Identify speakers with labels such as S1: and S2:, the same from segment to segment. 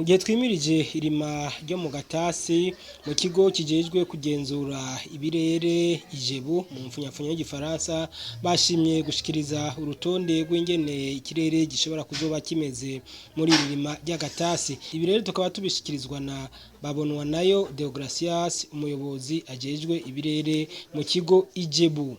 S1: Gihe twimirije irima ryo mu gatasi, mu kigo kijejwe kugenzura ibirere IGEBU mu mfunyapfunyo y'igifaransa, bashimye gushikiriza urutonde rw'ingene ikirere gishobora kuzoba kimeze muri iri rima ry'agatasi. Ibi rero tukaba tubishikirizwa na Babonwa nayo Deogratias, umuyobozi ajejwe ibirere mu kigo IGEBU.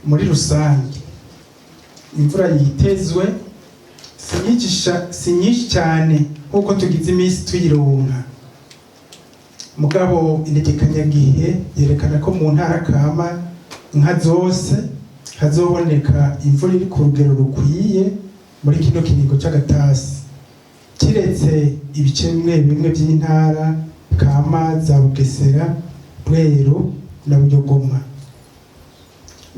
S2: Muri rusange imvura yitezwe si nyinshi cyane nk'uko tugize iminsi tuyironka, mugabo integekanyagihe yerekana ko mu ntara kama nka zose hazoboneka imvura iri ku rugero rukwiye muri kino kiringo c'agatasi, kiretse ibice bimwe bimwe by'intara kama za Bugesera, Bweru na Buyogoma.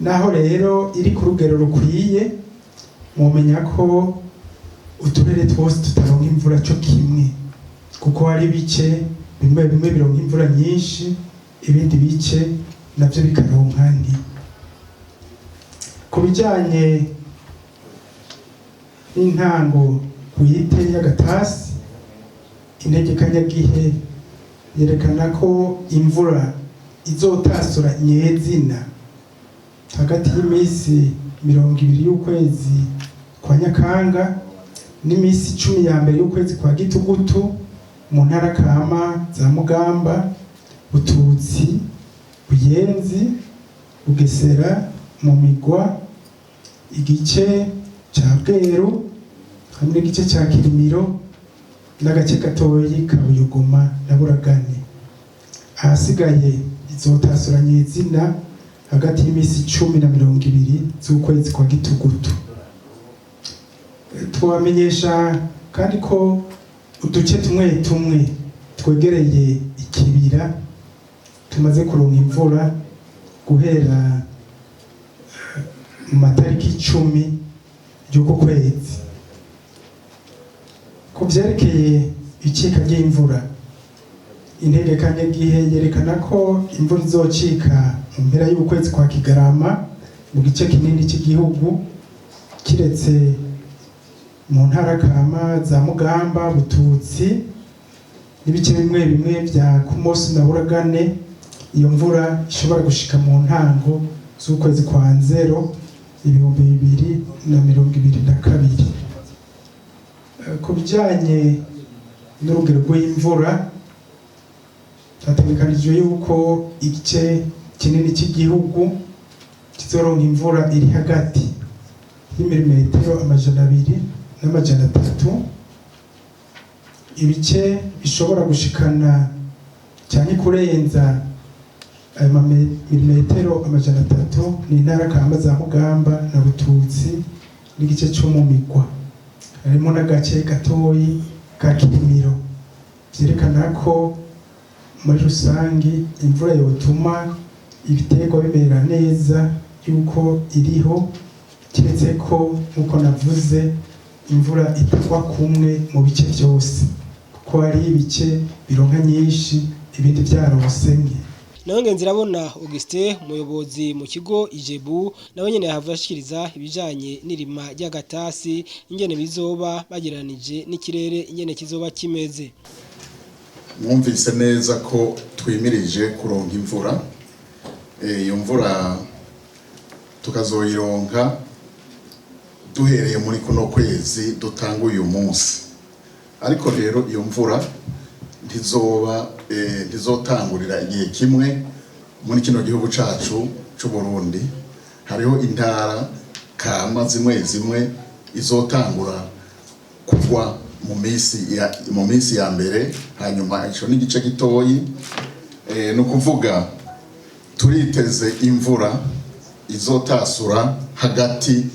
S2: Naho rero iri ku rugero rukwiye, mumenya ko uturere twose tutaronka imvura co kimwe, kuko hari ibice bimwe bimwe bironka imvura nyinshi, ibindi bice navyo bikaronka nke. Ku bijanye n'intango bwite y'agatasi, integekanyagihe yerekana ko imvura izotasura nyezina hagati y'iminsi 20 y'ukwezi kwa Nyakanga n'iminsi 10 ya mbere y'ukwezi kwa Gitugutu mu ntara kama za Mugamba, Bututsi, Buyenzi, Bugesera, mu Migwa, igice ca Bweru hamwe n'igice ca Kirimiro n'agace gatoyi ka Buyogoma na Buragane. Ahasigaye izotasura nyezina hagati y'iminsi 10 na 20 z'ukwezi kwa Gitugutu. Twabamenyesha kandi ko uduce tumwe tumwe twegereye ikibira tumaze kuronka imvura guhera mu matariki 10 y'uku kwezi. Ku vyerekeye icika ry'imvura, integekanyagihe yerekana ko imvura izocika mu mpera y'ukwezi kwa Kigarama mu gice kinini cy'igihugu, kiretse mu ntara kama za Mugamba, Bututsi n'ibice bimwe bimwe vya Kumosi na Buragane. Iyo mvura ishobora gushika mu ntango z'ukwezi kwa Nzero 2022. Ku bijanye n'urugero rw'imvura, hategekanijwe yuko igice kinini cy'igihugu kizoronka imvura iri hagati y'imilimetero 200 n'300. Ibice bishobora gushikana cyane kurenza ayo milimetero 300 ni intara kama za Mugamba na Bututsi n'igice cyo mu Migwa, harimo n'agace gatoyi ka Kirimiro. Vyerekana ko muri rusangi imvura yotuma ibiterwa bimera neza yuko iriho, kiretse ko nk'uko navuze imvura itagwa kumwe mu bice byose, kuko hari ibice bironka nyinshi, ibindi vyaronse nke.
S1: Nawe Ngenzirabona Augustin, umuyobozi mu kigo IGEBU, nawe nyene yahava ashikiriza ibijanye n'irima ry'agatasi, ingene bizoba bagereranije n'ikirere ingene kizoba kimeze.
S3: Mwumvise neza ko twimirije kuronka imvura. Iyo mvura tukazoyironka duhereye muri kuno kwezi dutanguye uyu munsi. Ariko rero iyo mvura ntizoba ntizotangurira igihe kimwe muri kino gihugu cacu c'u Burundi. Hariho intara kama zimwe zimwe izotangura kugwa mu minsi ya mbere, hanyuma ico n'igice gitoyi. Ni ukuvuga turiteze imvura izotasura hagati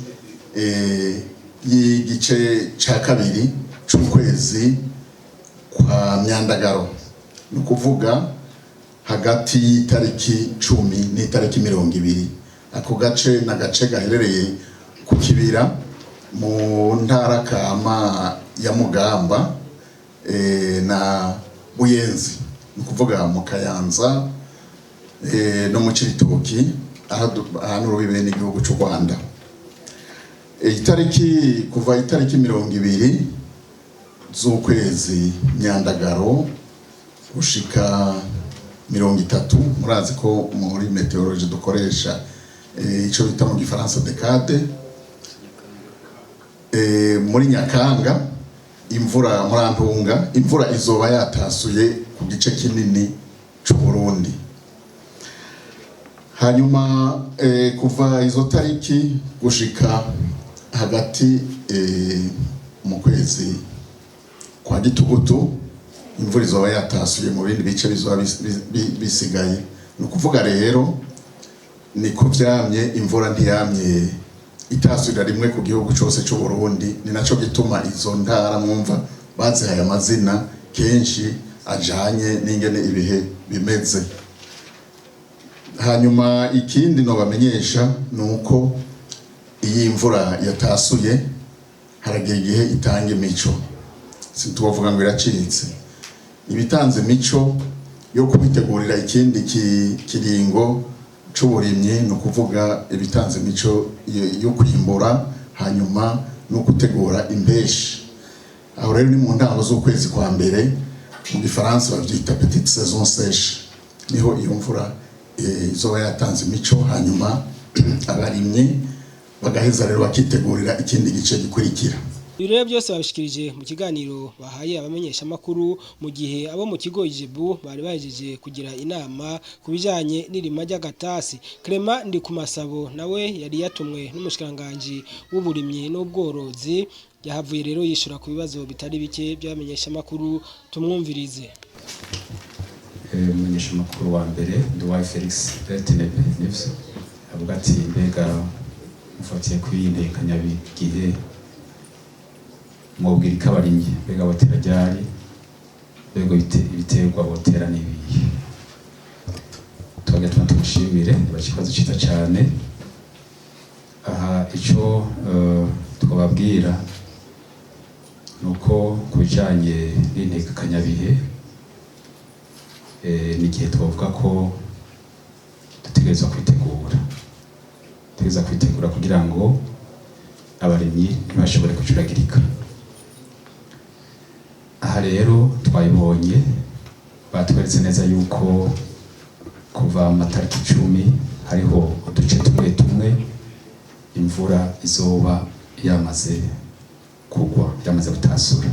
S3: y'igice ca kabiri c'ukwezi kwa Myandagaro, ni ukuvuga hagati y'itariki 10 n'itariki 20. Ako gace ni agace gaherereye ku kibira mu ntara kama ya Mugamba na Buyenzi, ni ukuvuga mu Kayanza no mu Cibitoki, ahantu urubibe n'igihugu c'u Rwanda. Itariki, kuva itariki 20. z'ukwezi Myandagaro gushika 30. Murazi ko muri météorologie dukoresha ico bita mu gifaransa décade. Muri Nyakanga imvura, murantunga, imvura izoba yatasuye ku gice kinini c'u Burundi. Hanyuma kuva izo tariki gushika hagati mu kwezi kwa Gitugutu, imvura izoba yatasuye mu bindi bice bizoba bisigaye. Ni ukuvuga rero niko vyamye, imvura ntiyamye itasubira rimwe ku gihugu cose c'u Burundi. Ni naco gituma izo ntara mwumva bazihaye amazina kenshi ajanye n'ingene ibihe bimeze. Hanyuma ikindi nobamenyesha ni uko iyi imvura yatasuye haragira igihe itanga imico. Sintubavuga ngo iracitse, ibitanze imico yo kubitegurira ikindi kiringo c'uburimyi, ni ukuvuga ibitanze imico yo kwimbura, hanyuma no gutegura impeshi. Aho rero ni mu ntango z'ukwezi kwa mbere, mu gifaransa bavyita petite saison sèche. Niho iyo mvura izoba yatanze imico, hanyuma abarimyi bagaheza rero bakitegurira ikindi gice gikurikira.
S1: Ibi rero byose babishikirije mu kiganiro bahaye abamenyeshamakuru, mu gihe abo mu kigo IJEBU bari bahejeje kugira inama ku bijanye n'irima ry'agatasi. Clement Ndikumasabo nawe yari yatumwe n'umushikiranganji w'uburimyi n'ubworozi, yahavuye rero yishura ku bibazo bitari bike by'abamenyeshamakuru. Tumwumvirize.
S4: Umumenyeshamakuru wa mbere, Nduwaye Felix RTNB, nivyo, avuga ati: "Mbega mufatiye kuri iyi ntekanyabigihe, mwobwira ko abarimyi mbega botera ryari, mbega ibiterwa botera n'ibihe?" Tubagira tuma tumushimire, niba ikibazo ciza cane. Aha ico twababwira nuko ku bijanye n'integekanyabihe, ni igihe twavuga ko dutegerezwa kwitegura, dutegerezwa kwitegura kugira ngo abarimyi ntibashobore gucuragirika. Aha rero twabibonye, batweretse neza yuko kuva mu matariki 10 hariho uduce tumwe tumwe imvura izoba yamaze kugwa, yamaze gutasura.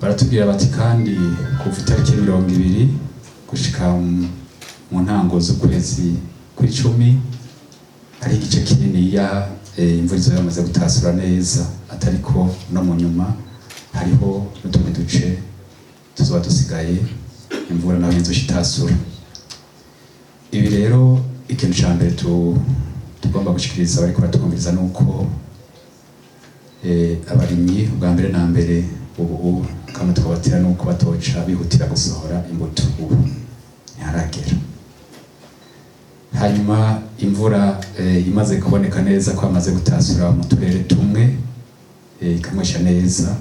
S4: Baratubwira bati kandi kuva itariki 20 gushika mu ntango z'ukwezi kw'icumi hari igice kininiya imvura izoba yamaze gutasura neza, atariko no mu nyuma hariho n'utundi duce tuzoba dusigaye imvura naho izoca itasura. Ibi rero, ikintu ca mbere tugomba gushikiriza bariko baratwumviriza nuko abarimyi ubwa mbere na mbere ubu kamwe twabatera nuko batoca bihutira gusohora imbuto, ubu ntiharagera. Hanyuma imvura imaze kuboneka neza ko amaze gutasura mu turere tumwe, ikamwesha neza,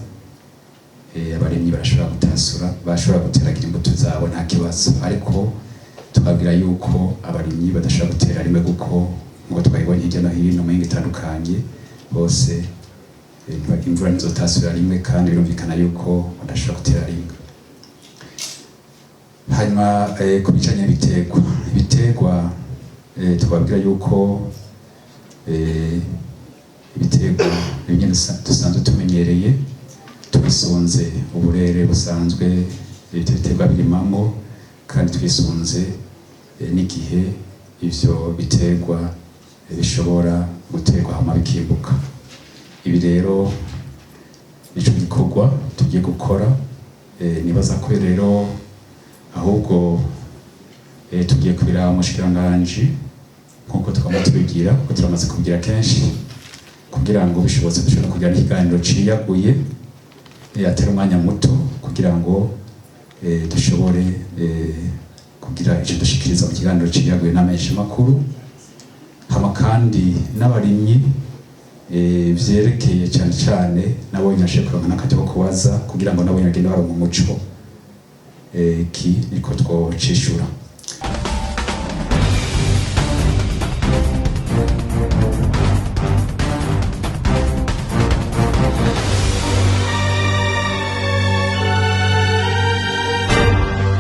S4: abarimyi barashobora gutasura, bashobora guteragira imbuto zabo nta kibazo. Ariko tubabwira yuko abarimyi badashobora gutera rimwe, kuko ngo twabibonye hirya no hino mu mihingo itandukanye bose imvura ntizotasura rimwe, kandi birumvikana yuko badashobora gutera rimwe. Hanyuma ku bijanye n'ibiterwa, ibiterwa twababwira yuko ibiterwa bimwe dusanzwe tumenyereye, twisunze uburere busanzwe ibyo biterwa birimamo, kandi twisunze n'igihe ivyo biterwa bishobora guterwa hama bikimbuka. Ibi rero nico gikorwa tugiye gukora. Nibaza ko rero ahubwo tugiye kubiraba umushikiranganji nkuko twama tubigira, kuko turamaze kubigira kenshi, kugira ngo bishobotse dushobore kugira n'ikiganiro ciyaguye, atari umwanya muto, kugira ngo dushobore kugira ico dushikiriza mu kiganiro ciyaguye n'amenyesha makuru, hama kandi n'abarimyi vyerekeye cane cane nabo nyashe kuronka n'akaryo ko kubaza, kugira ngo nabo bagende baronka umuco. Ki niko twocishura.